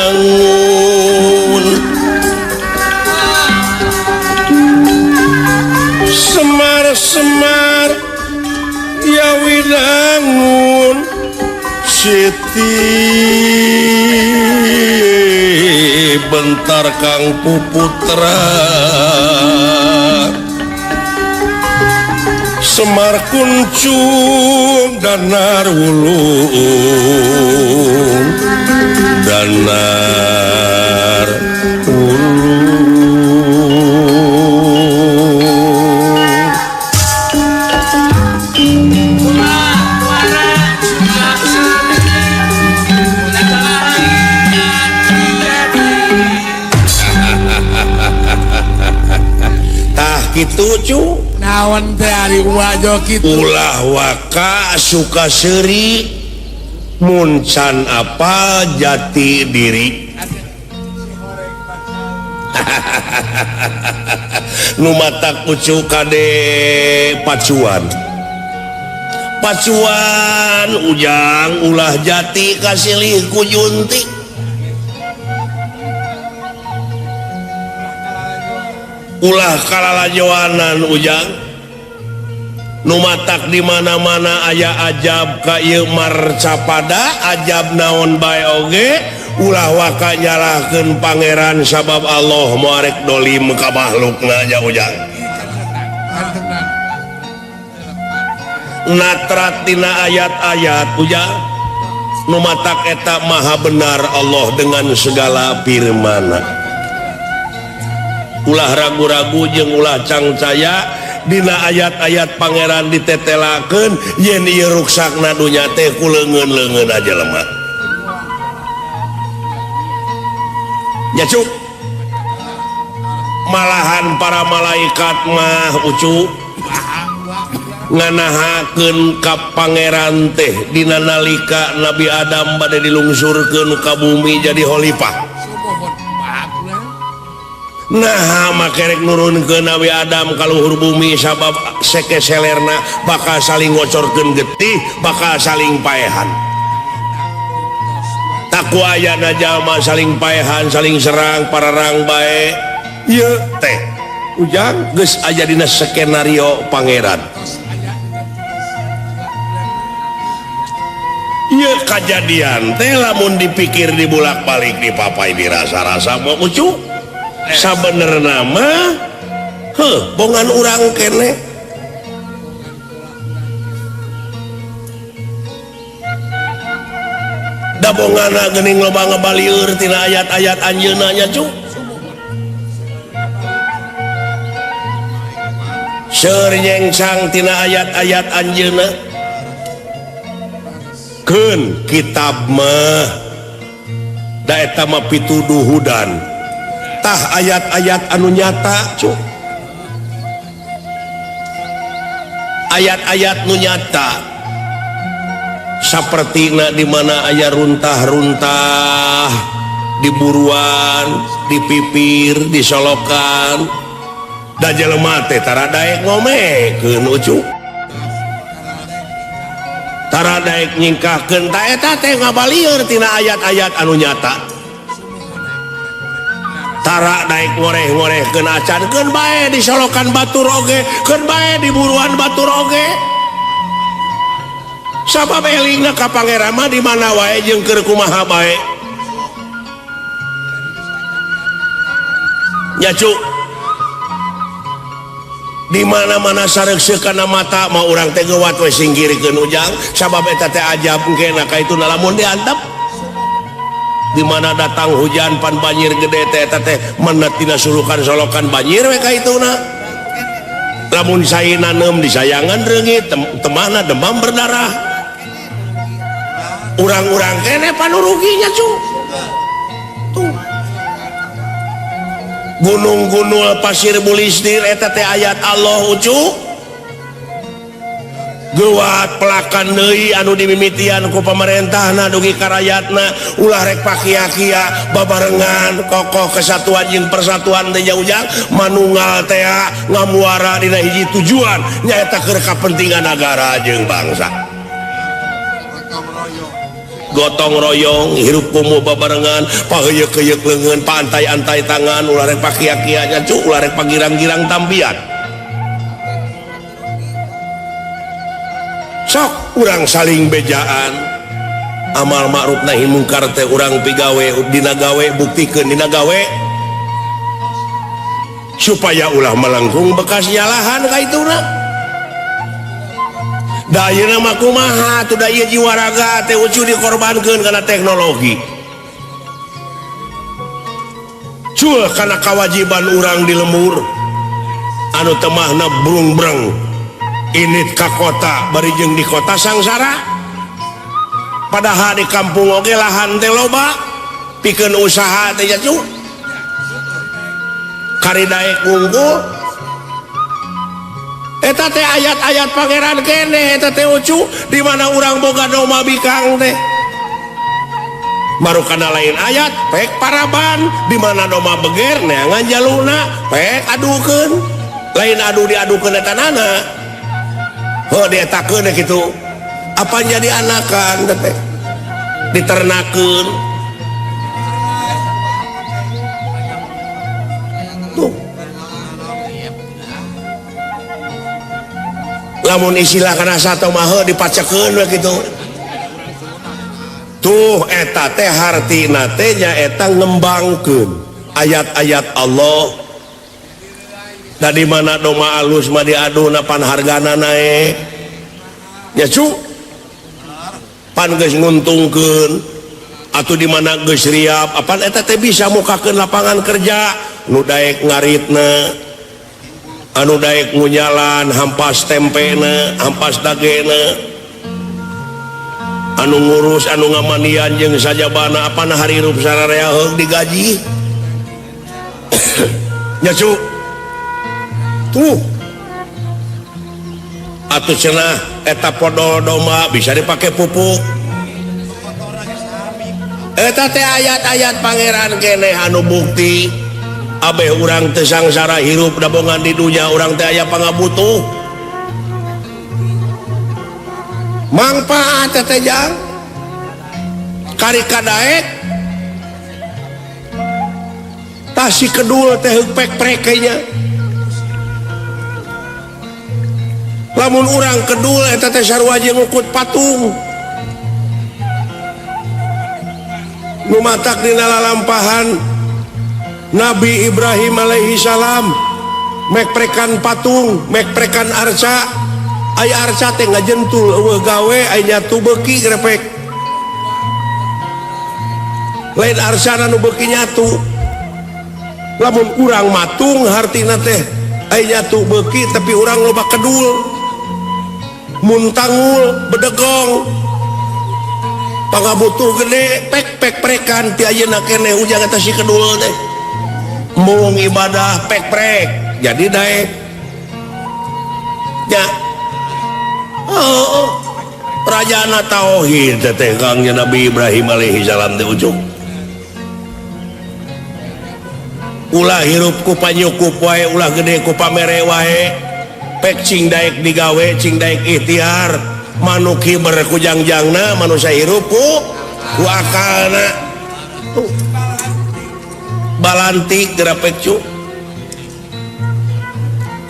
Yawinangun. Semar-semar Yawinangun Siti bentar Kang Puputra. Semar kuncung danar wulung danar wulung. Tah kitu cu. Naon teh ari wajo kitu? Ulah waka suka seuri mun can apal jati diri. Nu matak ucu kade pacuan. Pacuan ujang ulah jati kasilih ku junti. Ulah kalalajoanan ujang. Nu matak di mana-mana aya ajab ka ieu marcapada ajab naon bae oge ulah waka nyalahkeun pangeran sabab Allah moal rek dolim ka makhlukna nya ujang. Natrat tina ayat-ayat ujang. Nu matak eta maha benar Allah dengan segala firmana. Ulah ragu-ragu jeung ulah cangcaya dina ayat-ayat pangeran ditetelakeun yen ieu ruksakna dunya teh ku leungeun-leungeun aja lemah. Nya cuk. Malahan para malaikat mah ucu nganahakeun ka pangeran teh dina nalika Nabi Adam bade dilungsurkeun ka bumi jadi khalifah. Nah makerek nurunkeun Nabi Adam ka luhur bumi sabab seke selerna bakal saling ngocorkeun getih, bakal saling paehan. Taku ayana jalma saling paehan, saling serang, pararang bae. Ieu teh ujang geus aya dina skenario pangeran. Ieu kajadian teh lamun dipikir dibulak-balik dipapai dirasa-rasa mah ucu. Sabenerna mah heuh bongan urang kene. Da bongana geuning loba ngabalieur tina ayat-ayat anjeunna nya cu. Seur nyengsang tina ayat-ayat anjeunna. Keun kitab mah da eta mah pituduh hudan. Tah ayat-ayat anu nyata cu. Ayat-ayat nu nyata sapertina di mana aya runtah-runtah di buruan, di pipir, di solokan. Da jelema teh tara daek ngomekeun ucu. Tara daek nyingkahkeun ta eta teh ngabalieur tina ayat-ayat anu nyata. Tara daek ngoreh-ngorehkeun acan keun bae di solokan batur oge, keun bae di buruan batur oge. Sabab elingna ka pangeran mah di mana wae jeung keur kumaha bae. Nya cu. Di mana-mana sareukseuk kana mata mah urang teh geuwat we singkirkeun ujang sabab eta teh ajab engkena ka itu lamun diantep. Di mana datang hujan pan banjir gede teh eta teh menet tina sulukan solokan banjir we ka ituna. Lamun sae nanem disayangan reungit temahna demam berdarah. Urang-urang kene panuruginya cu. Tuh. Gunung-gunung pasir bulistir eta teh ayat Allah ucu. Geuwat pelakan deui anu dimimitian ku pamarentahna dugi ka rayatna ulah rek pakia-kia babarengan kokoh kesatuan jeung persatuan teh ujang manunggal teh ngamuara dina hiji tujuan nyaeta keur kapentingan nagara jeung bangsa. Gotong royong hirup kumuh babarengan, paheuyeuh-heuyeuk leungeun, paantai-antai tangan, ulah rek pakia-kia nya cu, ulah rek pagirang-girang tampian. Sok urang saling bejaan. Amal ma'ruf nahi mungkar teh urang pigawe dina gawe buktikeun dina gawe supaya ulah melengkung bekas nyalahan ka ituna. Da ayeuna mah kumaha atuh da ieu jiwa raga teh ucu dikorbankeun kana teknologi. Cul kana kawajiban urang di lembur anu temahna brungbreng init ka kota bari jeung di kota sangsara. Padahal di kampung oge lahan teh loba pikeun usaha teh nya cu. Kari daek wungkul eta teh ayat-ayat pangeran kene eta teh ucu di mana urang boga domba bikang teh. Baru kana lain ayat pek paraban di mana domba beger neangan jaluna pek adukeun. Lain adu diadukeun eta nana. Heuh dietakeun kitu. Apa jadi anakan teh diternakeun. Tuh. Lamun istilah kana sato mah heuh dipacekeun we kitu. Tuh eta teh hartina teh nyaeta ngembangkeun ayat-ayat Allah. Da di mana domba alus mah diaduna pan hargana naek. Nya cu. Pan geus nguntungkeun atuh di mana geus riap apan eta teh bisa mukakeun lapangan kerja nu daek ngaritna anu daek ngunyalan hampas tempena hampas dagena anu ngurus anu ngamandian jeung sajabana apan harirup sararea heug digaji. Nya cu. Tuh atuh cenah eta podol domba bisa dipake pupuk. Eta teh ayat-ayat pangeran keneh anu bukti abeh urang teu sangsara hirup dabongan di dunya urang teh aya pangabutuh. Mangpaat teh jang kari kadaek tah si kedul teh heug pek-prek nya. Lamun urang kedul eta teh sarua jeung ngukut patung. Nu matak dina lalampahan Nabi Ibrahim alaihi salam mekprekan patung, mekprekan arca. Aya arca teh ngajentul eueuh gawe aya nyatu beuki grepek. Lain arcana nu beuki nyatu. Lamun urang matung hartina teh aya nyatu beuki tapi urang loba kedul. Muntangul bedegong pangabutuh gede pek-pek-prekan ti ayeuna keneh ujang eta si kedul teh mung ibadah pek-prek jadi daek nya. Oh, rajana tauhid teh Kang Nabi Ibrahim alaihi salam teh ujung ulah hirup ku panyukup wae ulah gede ku pamere wae pek cing daek digawe cing daek ikhtiar manuk hiber ku jangjangna manusia hirup ku akalna. Tuh. Balantik gerapek cu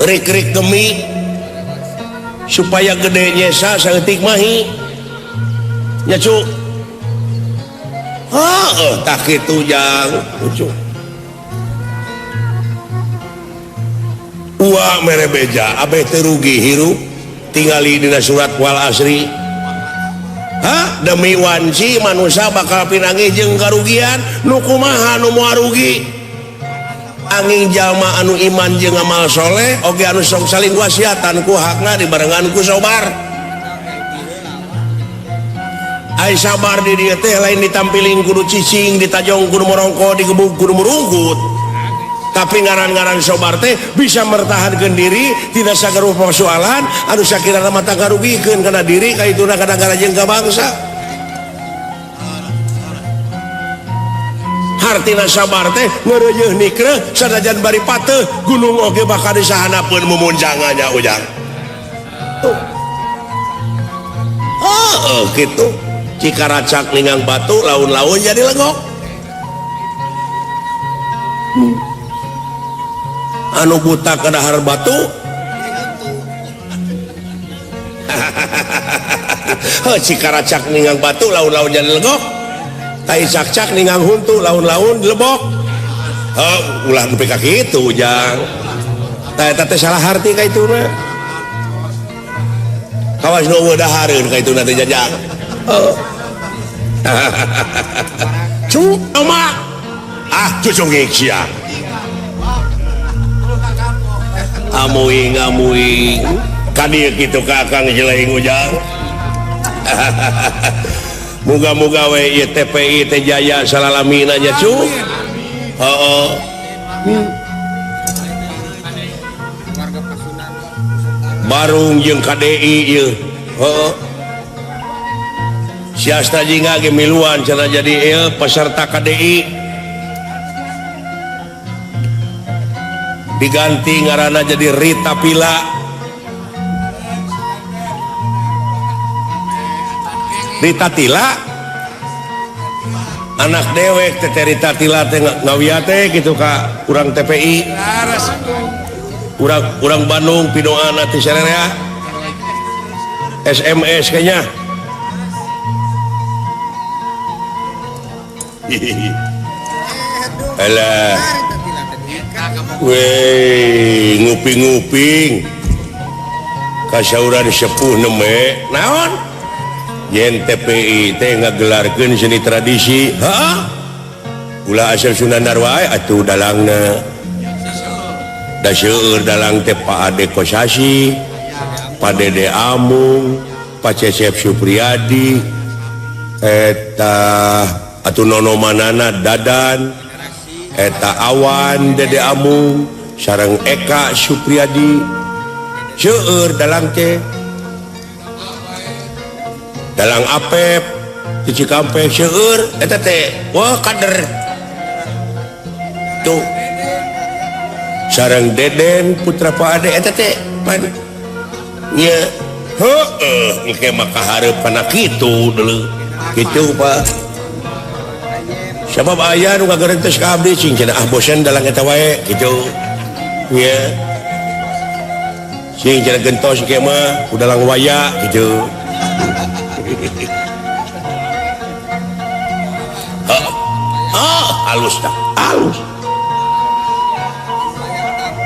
rik-rik gemi supaya gede nyesa saeutik mahi nya cu. Heeh tah kitu jang cu. Uang mere beja abeh teu rugi hirup tingali dina surat wal asri. Hah demi wanci manusia bakal pinangi jeung karugian nu kumaha nu moal rugi. Angin jalma anu iman jeung amal soleh oge anu sok saling wasiatan ku hakna dibarengan ku sabar. Ai sabar di dieu teh lain ditampiling kudu cicing ditajong kudu morongko digebug kudu murungkut. Tapi ngaran-ngaran sobar teh bisa mertahankeun diri tidak sagaruh persoalan anu sakirana mata karugikeun kana diri kaituna kana negara jeung ka bangsa. Hartina sabar teh ngeureuyeuh nikreuh sanajan bari pateuh gunung oge bakal disahanapeun mumuncangannya ujang. Tuh. Heeh kitu. Cikaracak ninggang batu laun-laun jadi legok. Anu buta ka dahar batu. Cikaracak ninggang batu laun-laun jadi legok. Tai cak-cak ninggang huntu laun-laun lebok. Oh, ulah nepi ka kitu Ujang. Tah eta teh salah harti ka ituna. Kawas nu eueuh dahareun ka ituna teh jajang. Oh. Cu, oma. Ah, cucungik sia. Amuing amuing. Ka dieu kitu ka Akang jeleng Ujang. Muga-muga we ieu TPI teh jaya salalamina nya cu. Heeh. Barung jeung KDI ieu. Heeh. Siasta jingga ge miluan cenah jadi ieu peserta KDI. Diganti ngaranna jadi Rita Pila. Rita Tila anak dewek teh Rita Tila teh ngawia teh kitu ka urang TPI. Urang Bandung pidoana teh sarerea. SMS kayaknya. Alah. Weh, nguping-nguping. Kasauran sepuh neme. Naon? Yen TPI teh ngagelarkeun seni tradisi. Heeh. Ulah Asep Sunandar wae atuh dalangna. Da seueur dalang teh Pak Ade Kosasi, Pak Dede Amung, Pak Cecep Supriyadi, eta atuh nono manana Dadan, eta Awan Dede Amung, sareng Eka Supriyadi. Seueur dalang teh. Dalang Apep di Cikampek seueur eta teh wah kader tuh sareng Deden putra Pak Ade eta teh pan nya heueuh engke mah kahareup kana kitu deuleu kitu Pak sabab aya nu ngagerentes ka abdi cing cenah ah bosen dalang eta wae kitu nya cing cenah gentos engke mah udalang waya kitu. Halus dah, halus.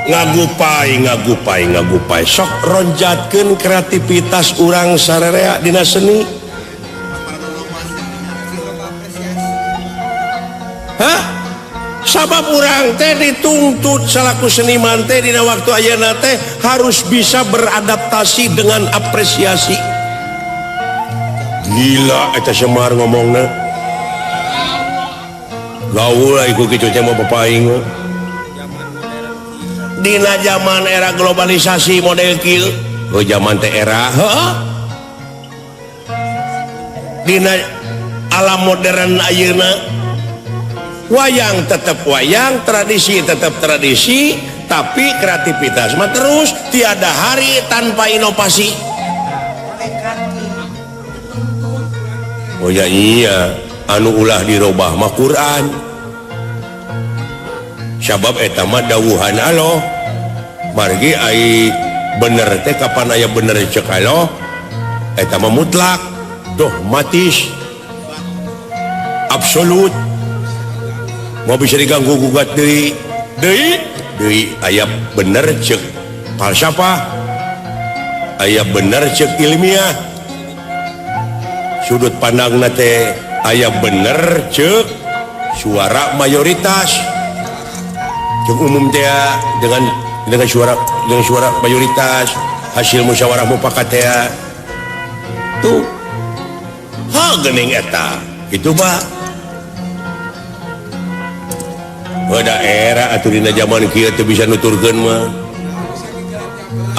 Ngagupai, ngagupai, ngagupai. Sok ronjatkeun kreativitas urang sarerea dina seni. Hah? Sabab urang teh dituntut salaku seniman teh dina waktu ayeuna teh harus bisa beradaptasi dengan apresiasi. Gila eta Semar ngomongna. Gaul lah iku kitu teh mah bapak aing. Dina zaman era globalisasi model kieu, oh zaman teh era, heuh. Dina alam modern ayeuna wayang tetep wayang, tradisi tetep tradisi, tapi kreativitas mah terus tiada hari tanpa inovasi. Oh ya iya, anu ulah dirobah mah Quran. Sabab eta mah dawuhan Allah. Margi ai bener teh kapan aya bener cek Allah, eta mah mutlak, dogmatis, absolut. Mau bisa diganggu gugat deui. Deui, deui aya bener cek falsafah, aya bener cek ilmiah. Sudut pandangna teh aya bener cek suara mayoritas. Cek umum teh dengan suara mayoritas hasil musyawarah mufakat teh. Tuh. Ha geuning eta. Kitu Pak. Pada era atuh dina zaman kieu teu bisa nuturkeun mah.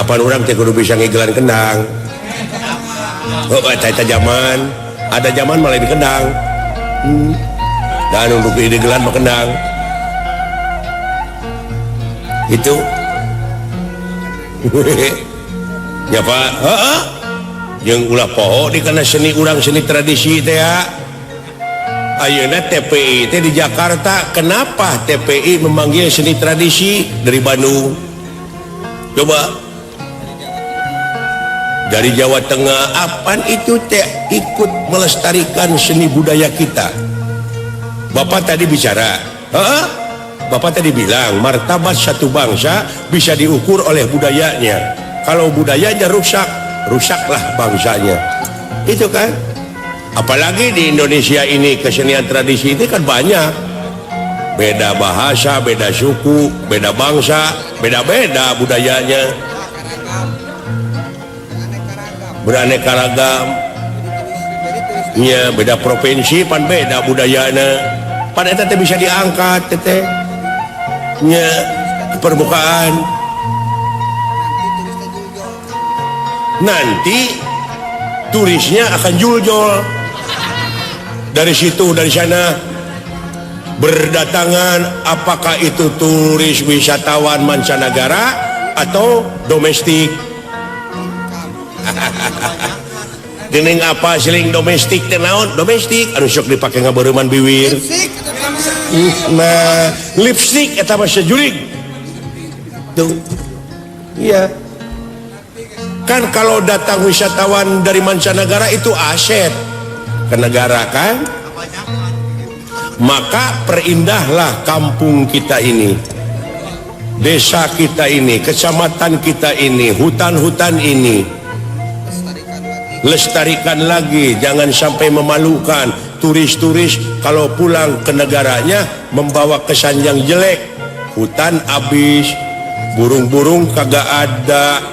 Apan urang teh kudu bisa ngigelan kendang. Oh, eta zaman. Ada zaman malah di kendang. Dan untuk digelan mah kendang. Itu. Ya Pak, heeh. Jeung ulah poho di kana seni urang, seni tradisi teh ya. Ayeuna TPI teh di Jakarta, kenapa TPI memanggil seni tradisi dari Bandung? Coba dari Jawa Tengah, apaan itu teh ikut melestarikan seni budaya kita. Bapak tadi bicara, hah? Bapak tadi bilang martabat satu bangsa bisa diukur oleh budayanya. Kalau budayanya rusak, rusaklah bangsanya. Itu kan? Apalagi di Indonesia ini kesenian tradisi itu kan banyak. Beda bahasa, beda suku, beda bangsa, beda-beda budayanya. Beraneka ragam. Ya, beda provinsi pan beda budayana. Pan eta teh bisa diangkat teh. Nya ke permukaan. Nanti turisnya akan juljol dari situ, dari sana berdatangan, apakah itu turis wisatawan mancanegara atau domestik. Dening apa seling domestik teh naon? Domestik anu sok dipake ngabareuman biwir. Nah, lipstick eta mah sejurig. Tuh. Iya. Kan kalau datang wisatawan dari mancanegara itu aset ke negara kan? Maka perindahlah kampung kita ini, desa kita ini, kecamatan kita ini, hutan-hutan ini. Lestarikan lagi, jangan sampai memalukan turis-turis kalau pulang ke negaranya membawa kesan yang jelek. Hutan habis, burung-burung kagak ada,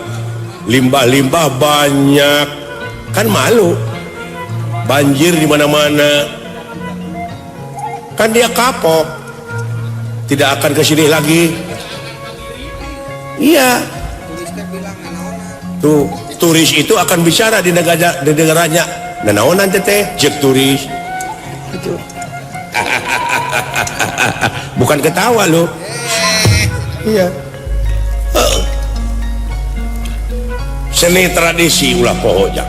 limbah-limbah banyak, kan malu. Banjir di mana-mana. Kan dia kapok, tidak akan ke sini lagi. Iya. Tuh, turis itu akan bicara di negara, di negaranya. Nanaonan teh cek turis. Gitu. Bukan ketawa loh. Iya. Seni tradisi ulah poho jang.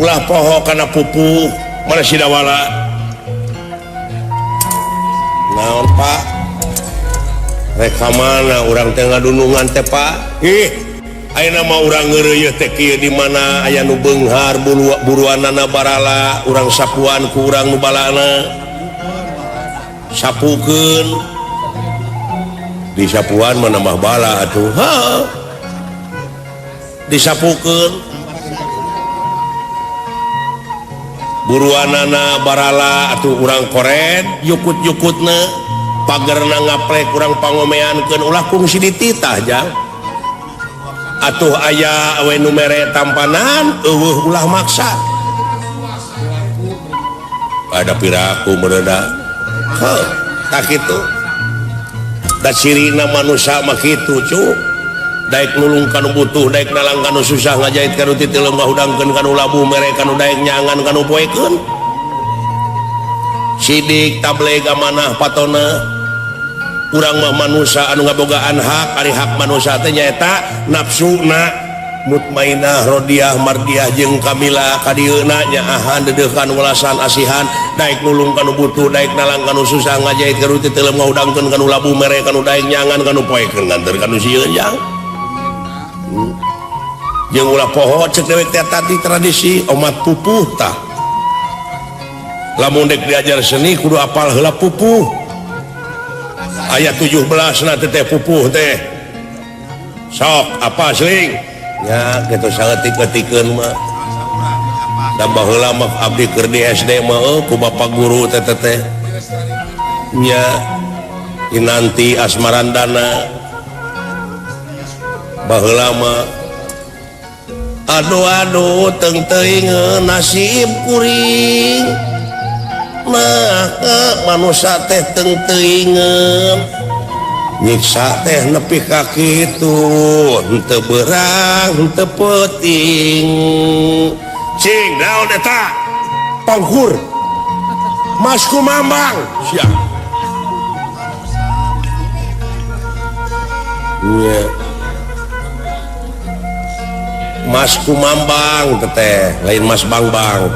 Ulah poho kana pupuh mana sidawala. Naon Pak? Rek ka mana urang teh ngadunungan teh Pak? Ih, ayeuna mah urang ngeureuyeuh teh kieu di mana aya nu beunghar buruanana barala, urang sapuan ku urang nu balana. Sapukeun. Di sapuan mah nambah bala atuh. Heuh. Disapukeun. Buruanana barala atuh urang koret yukut-yukutna. Pagerna ngaplek urang pangomeankeun ulah kungsi dititah jang. Atuh aya we nu mere tampanan eueuh ulah maksa. Ada piraku meureuda. Heuh, tak kitu. Da cirina manusia mah kitu cu. Daek nulung kanu butuh, daek nalang kanu susah, ngajait kanu titileung, ngahudangkeun kanu labuh, mere kanu daek nyangan kanu poekeun. Sidik tableg amanah patona. Urang mah manusia anu ngabogaan hak, ari hak manusia teh nyaeta nafsuna mutmainah rodiah mardiah jeung kamila kadieuna nyaahan dedeukan welasan asihan daek nulung kanu butuh, daek nalang kanu susah, ngajait kanu titileung, ngahudangkeun kanu labuh, mere kanu daek nyangan kanu poekeun, nganter kanu sieun jang. Jeung ulah poho cek dewek teh tadi tradisi omat pupuh tah. Lamun dek diajar seni kudu apal heula pupuh. Ayat 17 na teh pupuh teh. Sok apa seling? Ya kitu saeutik-eutikeun mah. Da baheula mah abdi keur di SD mah ku bapak guru teh teh. Nya Inanti Asmarandana. Baheula mah aduh aduh teung teuing nasib kuring. Nah manusia teh teung teuingeun nyiksa teh nepi ka kitu henteu beurang henteu peuting. Cing naon eta? Pangkur Mas Kumambang sia. Nya. Mas Kumambang teteh lain Mas Bangbang.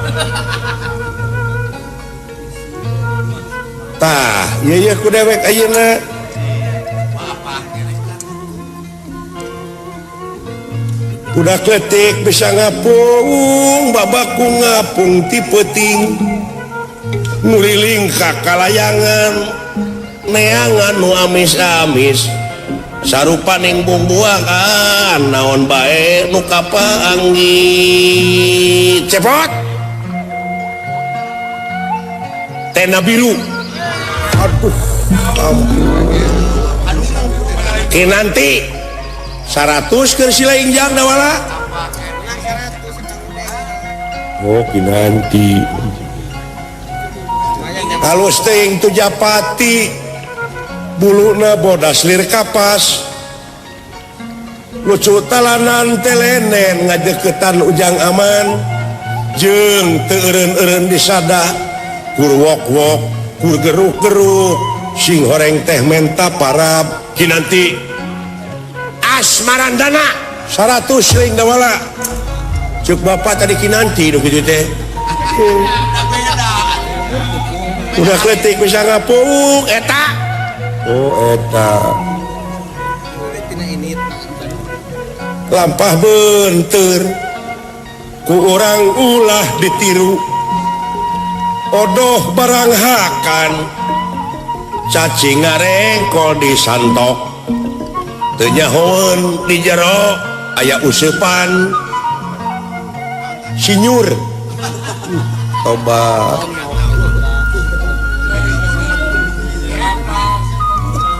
Tah, ieu ku dewek ayeuna. Budak letik bisa ngapung, babaku ngapung ti peuting. Nguriling ka kalayangan, neangan nu amis-amis. Sarupaning bungbuangan, naon bae nu kapanggih. Cepot. Tenda biru. Aduh, ampun. Kinanti 100 keur sila injang dawala. Oh, kinanti. Halus teuing tu japati. Buluna bodas lir kapas. Lucu talanan telenen ngajeketan ujang aman. Jeung teu eureun-eureun disada. Kur wok-wok, kur geruk-geruk, sing horeng teh menta parab. Kinanti Asmarandana 100 ring dawala. Cuk bapak tadi kinanti nu kitu teh. Udah kletik bisa ngapung eta. Oh eta. Lampah benteur ku urang ulah ditiru. Odoh barang hakan cacing ngarengkol disantok. Teu nyahoeun di jero aya useupan sinyur. Toba.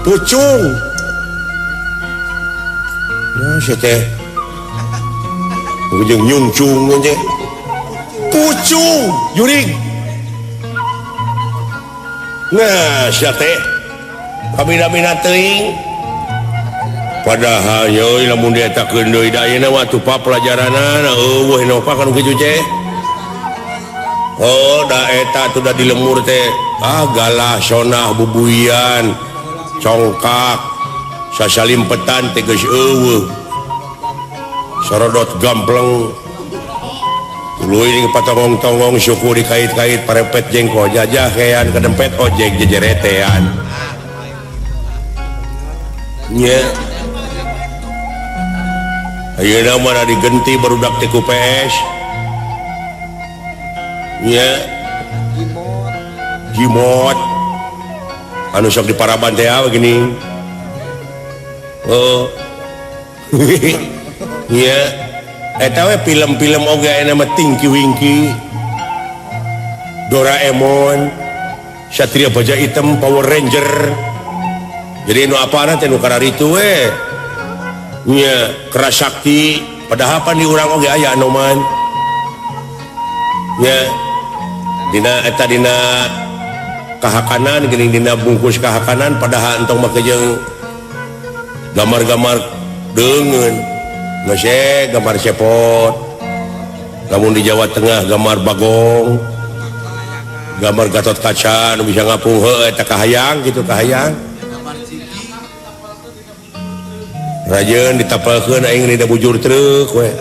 Pucung. Nah, sia teh. Ujung nyungcung teh. Pucung jurig. Nah, sia teh. Kabina-bina teuing. Padahal yeuh lamun dietakeun deui da ayeuna mah atuh pelajaranana eueuh nopa kan kitu teh. Oh, da eta atuh da di lemur teh. Ah, galah sonah bubuian. Congkak sasalimpetan teh geus eueuh. Sorodot gampleng. Tuluy ning patongong-tongong syukur dikait-kait parepet jengkol jajah kean kadempet ojek jejeretean. Nya. Ayeuna mah digenti barudak teh ku PS. Nya. Jimot. Anu sok di paraban teh gini. Oh. Nya. Eta we film-film oge aya mah Tinky Winky. Doraemon, Satria Baja Hitam, Power Ranger. Jadi nu apana teh nu kararitu we. Nya Kerasakti, padahal pan di urang oge aya anoman. Nya dina eta dina kahakanan geuning dina bungkus kahakanan padahal entong make jeung gambar-gambar deungeun. Geus gambar cepot. Lamun di Jawa Tengah gambar Bagong, gambar Gatot Kaca nu bisa ngapung heuh eta kahayang kitu kahayang. Rajeun ditapelkeun aing dina bujur truk we.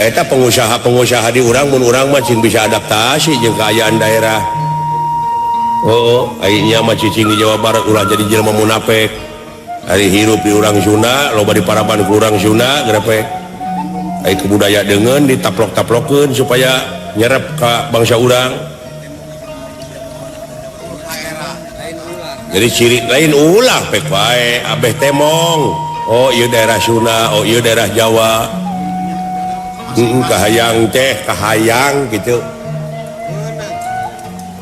Eta pengusaha-pengusaha di urang mun urang mah cing bisa adaptasi jeung kaayaan daerah. Oh, aing nya mah cicing di Jawa Barat ulah jadi jelema munafik. Ari hirup di urang Sunda, loba di paraban ku urang Sunda grepe. Ai kebudaya deungeun ditaplok-taplokeun supaya nyerep ka bangsa urang. Jadi ciri lain ulah pek wae abeh temong. Oh, ieu daerah Sunda, oh ieu daerah Jawa. Kahayang teh, kahayang gitu.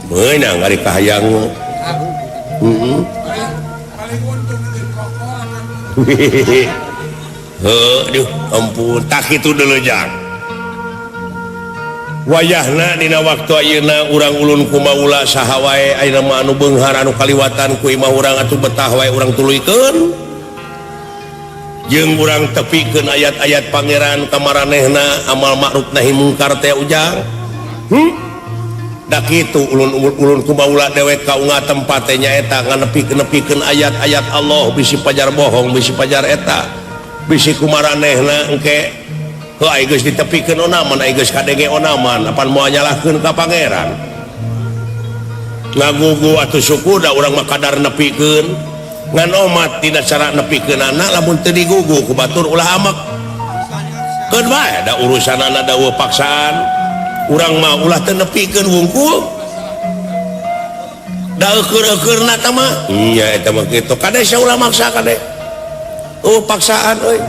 Meunang ari kahayang mah. Heuh, duh, ampun, tak kitu deuleu jang. Wayahna dina waktu ayeuna urang ulun kumaula saha wae ayeuna mah anu beunghar anu kaliwatan ku imah urang atuh betah wae urang tuluykeun. Jeung urang tepikeun ayat-ayat pangeran ka maranehna amal ma'ruf nahi mungkar teh ujang. Da kitu ulun kumaula dewek ka unga tempat teh nyaeta nganepikeun ayat-ayat Allah bisi pajar bohong bisi pajar eta. Bisi kumaranehna engke heuh ai geus ditepikeun onaman ai geus kadenge onaman apan moal nyalahkeun ka pangeran. Ngagugu atuh suku da urang mah kadar nepikeun. Ngan omat tina cara nepikeunana lamun teu digugu ku batur ulah amek. Keun bae da urusanana da eueuh paksaan. Urang mah ulah teu nepikeun wungkul. Da eukeun-eukeurna tah mah. Nya eta mah kitu. Kade sia ulah maksa kade. Oh paksaan euy.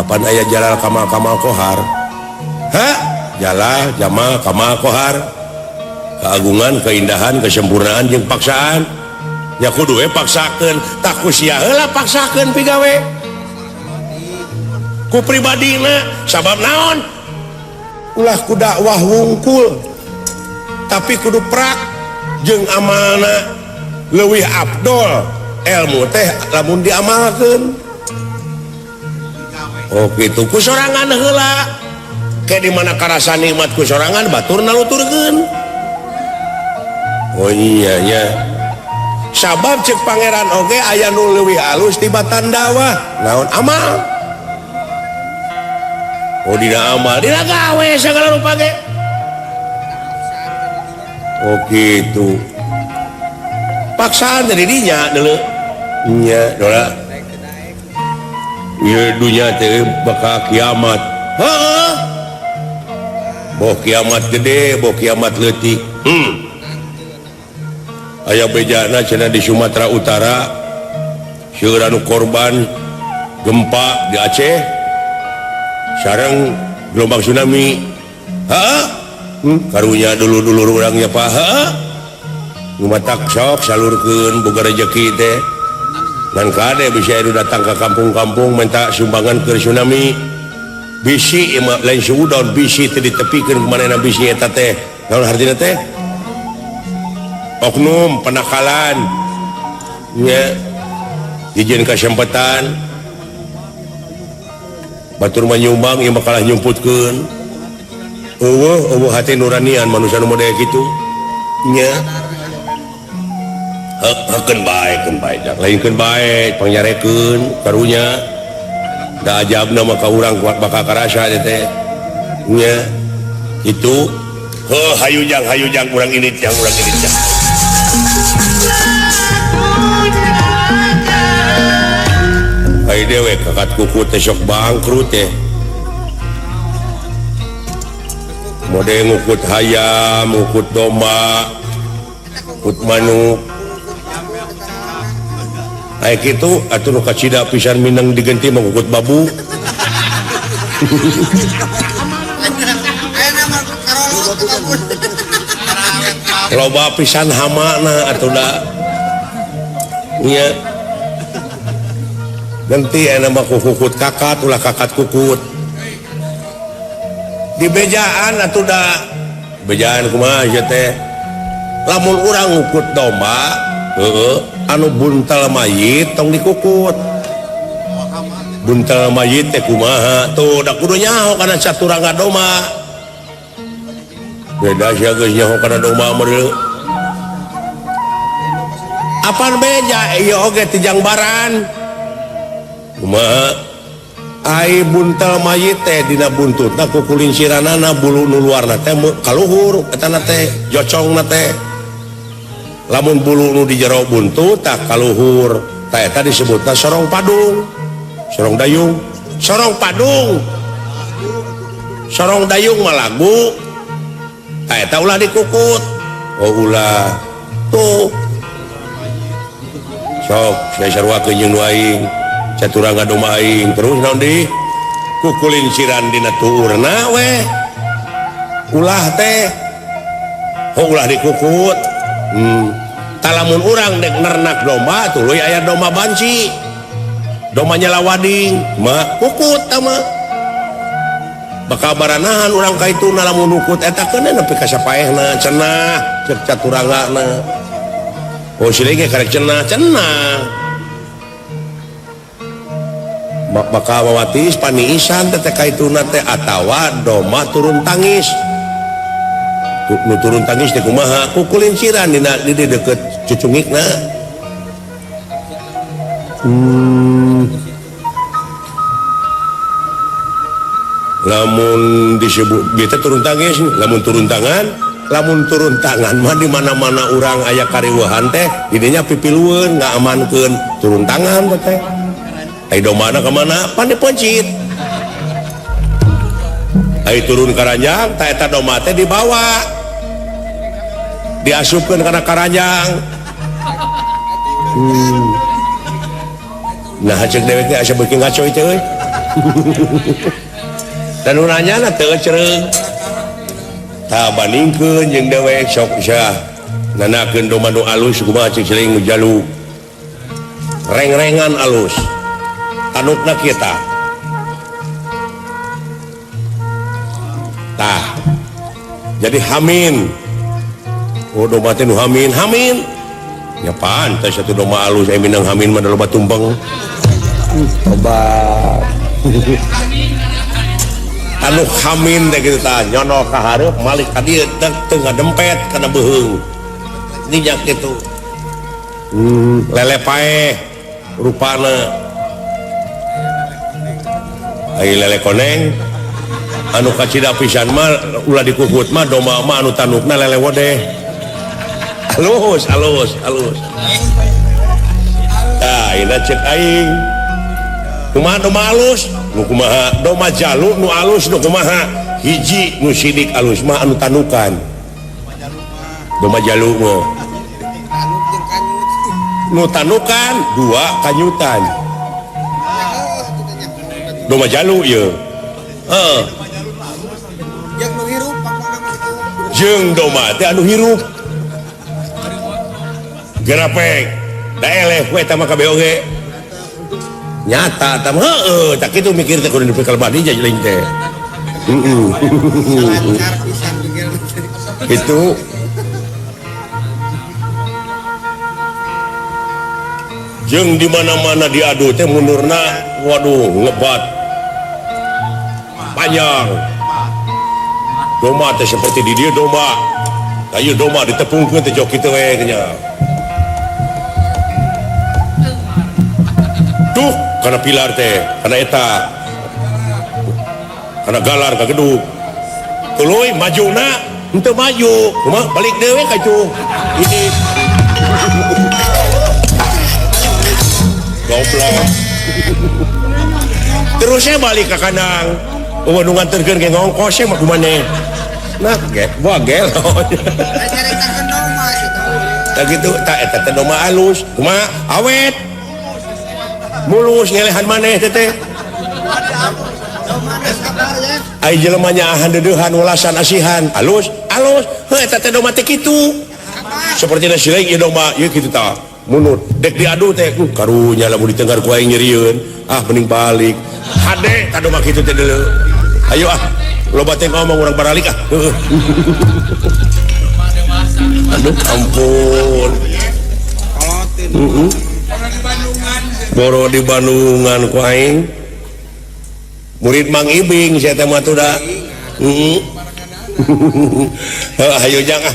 Apan aya Jalal Kamal Kamal Kohar? Ha? Jalal Jamal Kamal Kohar. Keagungan, keindahan, kesempurnaan jeung paksaan. Ya kudu we paksakeun, tah ku sia heula paksakeun pigawe. Ku pribadina sabab naon? Ulah ku dakwah wungkul. Tapi kudu prak jeung amalna leuwih afdol ilmu teh lamun diamalkeun. Oh kitu ku sorangan heula. Ke di mana karasa nikmat ku sorangan batur naluturkeun. Oh iya nya. Sabab cek pangeran oge aya nu leuwih alus tibatan dakwah. Naon amal? Oh dina amal, dina gawe sagala rupa ge. Oh gitu. Paksaan dari dinya deuleu. Nya dola. Ieu dunya teh bakal kiamat. Heeh. Boh kiamat gede, boh kiamat leutik. Aya bejana cenah di Sumatera Utara seueur anu korban gempa di Aceh sareng gelombang tsunami. Heeh. Karunya dulur-dulur urang nya Pak. Heeh. Nu matak sok salurkeun boga rejeki teh. Ngan kade bisa anu datang ke kampung-kampung minta sumbangan ke tsunami. Bisi ieu mah lain suudon bisi teh ditepikeun kumanehna bisi eta teh. Naon hartina teh? Oknum penakalan nya izin kasempatan batur mah nyumbang ieu mah kalah nyumputkeun. Eueuh eueuh hati nuranian manusia nu model kitu nya. Heukeun bae keun bae jak lainkeun bae pangnyarekeun karunya da ajabna mah ka urang kuat bakal karasa teh nya kitu. Heuh hayu jang urang ini jang urang ini jang. Ai dewe kakat kuku teh sok bangkrut teh. Mode ngukut hayam, ngukut domba, ngukut manuk. Ai kitu atuh nu kacida pisan mineng digenti mah ngukut babu. Loba pisan hamana atuh da. Nya. Genti aya mah kukut kakat ulah kakat kukut. Di bejaan atuh da. Bejaan kumaha ieu teh? Lamun urang ngukut domba, heueuh, anu buntel mayit tong dikukut. Buntel mayit teh kumaha? Tuh da kudu nyaho kana caturangga domba. Beda sia geus nyaho kana domba mah deuleu. Apan beja ieu oge ti jangbaran. Kumaha? Ai buntel mayit teh dina buntutna kukulinciranana bulu nu luarna teh kaluhur etana teh jocongna teh. Lamun bulu nu di jero buntut tah kaluhur, tah eta disebutna sorong padung. Sorong dayung, sorong padung. Sorong dayung mah lagu. Tah eta ulah dikukut. Oh ulah. Tuh. Sok saya sarua jeung nu aing. Caturangga domba aing terus naon deui? Kukulinciran dina tuurna we. Ulah teh. Oh ulah dikukut. Talamun urang dek nernak domba tuluy aya domba banci. Domba nyalawading mah kukut tah mah. Bakal baranahan urang ka itu lamun nukut eta keun nepi ka sapaehna cenah cek caturanggana. Oh silih ge karek cenah cenah. Bakal wawatis paniisan teh ka ituna teh atawa domba turun tangis. Nu turun tangis teh kumaha? Kukulinciran dina di deukeut cucungikna. Lamun disebut kita turun tangan, lamun turun tangan, lamun turun tangan mah di mana-mana urang aya kariweuhan teh didinya pipilueun ngaamankeun turun tangan teh. Ai domana ka mana? Pan dipencit. Ai turun karanjang tah eta doma teh dibawa. Diasupkeun kana karanjang. Nah cek dewek teh asa beuki ngaco teh euy. Dan nu nanyana teu cereung. Tah bandingkeun jeung dewek sok sia nanakeun doma nu alus kumaha cek siling nu jalu. Reng-rengan alus. Tanukna kieu tah. Tah. Jadi hamin. Oh doma teh nu hamin, hamin. Ya pantes atuh doma alus aya minang hamin mah loba tumpeng. Obat. Anu hamin teh kitu tah nyono ka hareup malik ka dieu teu ngadempet kana beuheung. Ninyak kitu. Lele paeh rupana. Ai lele koneng anu kacida pisan mah ulah dikukut mah doma mah anu tanukna lele wodeh. Alus, alus, alus. Tah, ina cek aing. Kumaha doma alus? Nu kumaha? Doma jalu nu alus nu kumaha? Hiji nu sidik alus mah anu tanukan. Doma jalu mah. Nu tanukan dua kanyutan. Doma jalu ieu. Heeh. Jeung doma teh anu hirup. Gerapek da eleh we eta mah kabeh oge. Nyata tah heueuh tah kitu mikir teh kudu dipikir badi jeung teh. Heeh. Itu jeung di mana-mana diadu teh mundurna waduh ngebat panjang. Doma teh seperti di dieu doma. Ayo doma ditepungkeun teh jok kitu we nya. Tuh kana pilar teh, kana eta. Kana galar ka gedung. Tuluy majuna henteu maju. Kumaha balik deui we ka itu. Ini. Goblok. Terusnya balik ke kandang. Eueuh nu nganterkeun ge ngongkos mah kumaneh. Nah, ge, wah gelo. Tah kitu tah eta teh doma alus. Kumaha awet. Mulus ngelehan maneh teh teh. Ai jelema nyaahan deudeuhan welasan asihan alus alus heuh eta teh doma teh kitu. Sapertina sileung ieu doma ieu kitu tah. Mundur dek diadu teh karunya lamun ditenggar ku aing nyerieun. Ah mending balik. Hade ka doma kitu teh deuleu. Ayo ah loba teh ngomong urang baralik ah. Aduh ampun. Boro di Bandungan ku aing. Murid Mang Ibing saya teh mah tuh da. Heeh. Ayo jang ah.